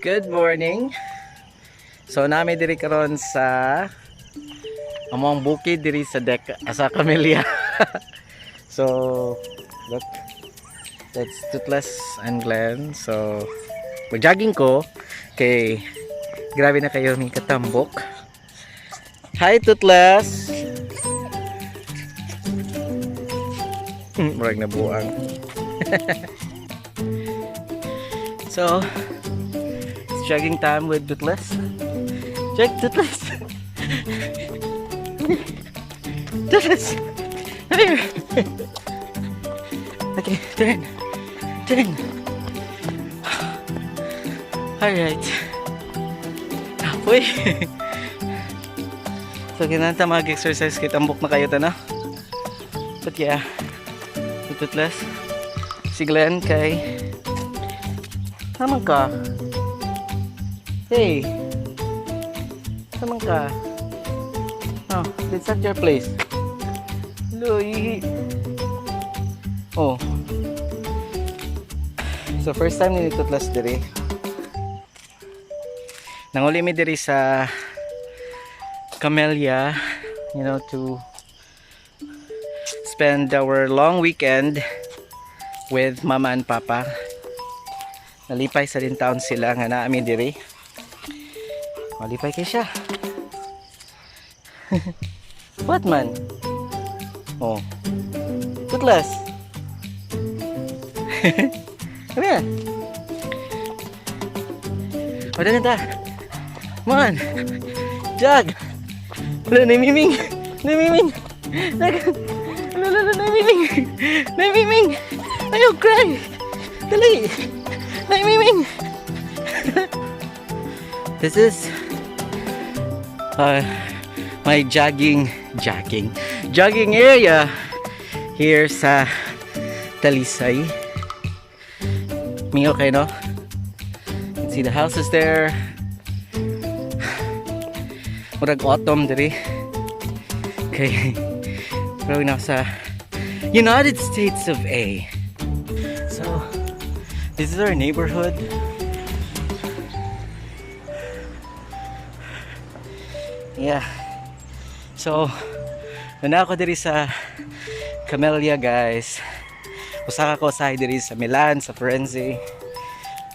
Good morning. So naa mi diri karon sa among bukid diri sa dek sa Camellia. So look, that's Toothless and Glenn. So mag-jogging ko kay grabe na kayo mi katambok. Hi, Toothless. Murag na buang. So it's jogging time with Toothless. Check, Toothless. Toothless. Come here. Okay, turn. Turn. Alright. Uy. So kinahanglan ta mag-exercise kay tambok na kayo ta na. But yeah. Toothless. Si Glenn kay naman ka. Hey. Naman ka. Oh, that's not your place. Hello, ihi. Oh. So first time ni Toothless diri. Nanguli mi diri sa Camellia, to spend our long weekend with Mama and Papa. Nalipay sa din taon sila nga naa mi diri. Malipay kay siya. What man? Oh. Toothless. Come here. O, dali ta. Come on. Jog. Wala, naimiming. Naimiming. Wala, wala, naimiming. Naimiming. Ayaw, cry. Dali. Naimiming. This is my jogging area here sa Talisay. Mingaw kayo, no? You can see the houses there. Murag autumn diri. Okay. Pero nasa United States of A. So, this is our neighborhood. Yeah. So, naa ko diri sa Camellia, guys. Usa ko sa diri sa Milan, sa Firenze.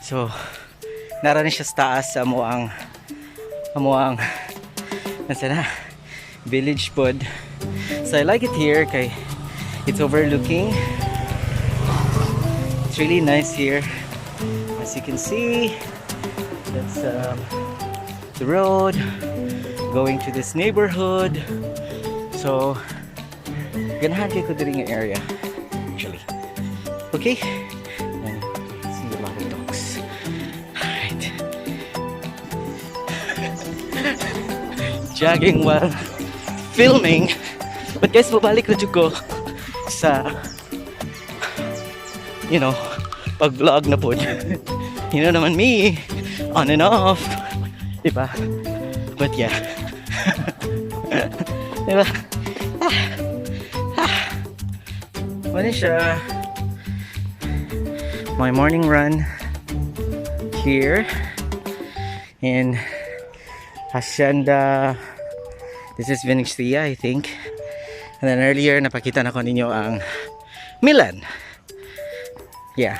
So, naa ra ni siya sa taas sa amo ang nasa na village pod. So I like it here kay it's overlooking. It's really nice here. As you can see, that's the road going to this neighborhood. So, ganahan kay ko diri nga area actually. Okay? And see a lot of dogs. Alright. Jogging while filming. But guys, mabalik na jud ko sa pag-vlog na po. You know naman me, on and off. Diba? But yeah. Diba? Ah. Ah. Ano siya? My morning run here in Hacienda. This is Venecia, I think. And then earlier, napakita na ko ninyo ang Milan. Yeah.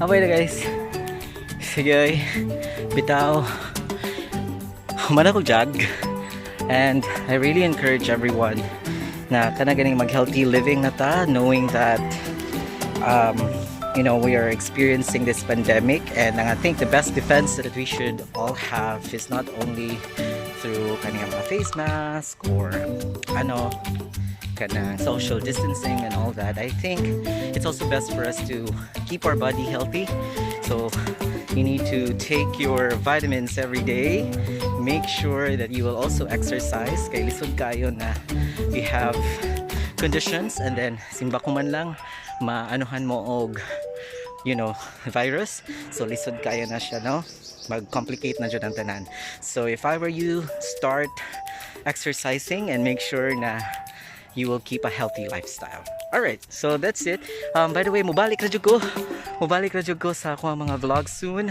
Okay na, guys. Sige, bitaw. Human ako jog. And I really encourage everyone na kana ganing mag healthy living na ta, knowing that we are experiencing this pandemic, and I think the best defense that we should all have is not only through kaning mga face mask or ano kanang social distancing and all that. I think it's also best for us to keep our body healthy. So you need to take your vitamins every day. Make sure that you will also exercise kay lisod kayo na you have conditions and then simbako man lang maanuhan mo og virus. So lisod kaayo na siya, no? Mag-complicate na jud ang tanan. So if I were you, start exercising and make sure na you will keep a healthy lifestyle. Alright, so that's it. By the way, mubalik ra jud ko. Mubalik ra jud ko sa akong mga vlogs soon.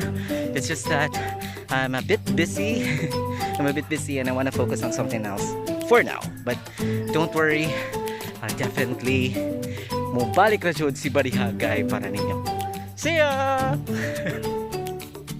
It's just that I'm a bit busy. I'm a bit busy and I want to focus on something else for now. But don't worry, I definitely mubalik ra jud si Barihagay para ninyo. See ya!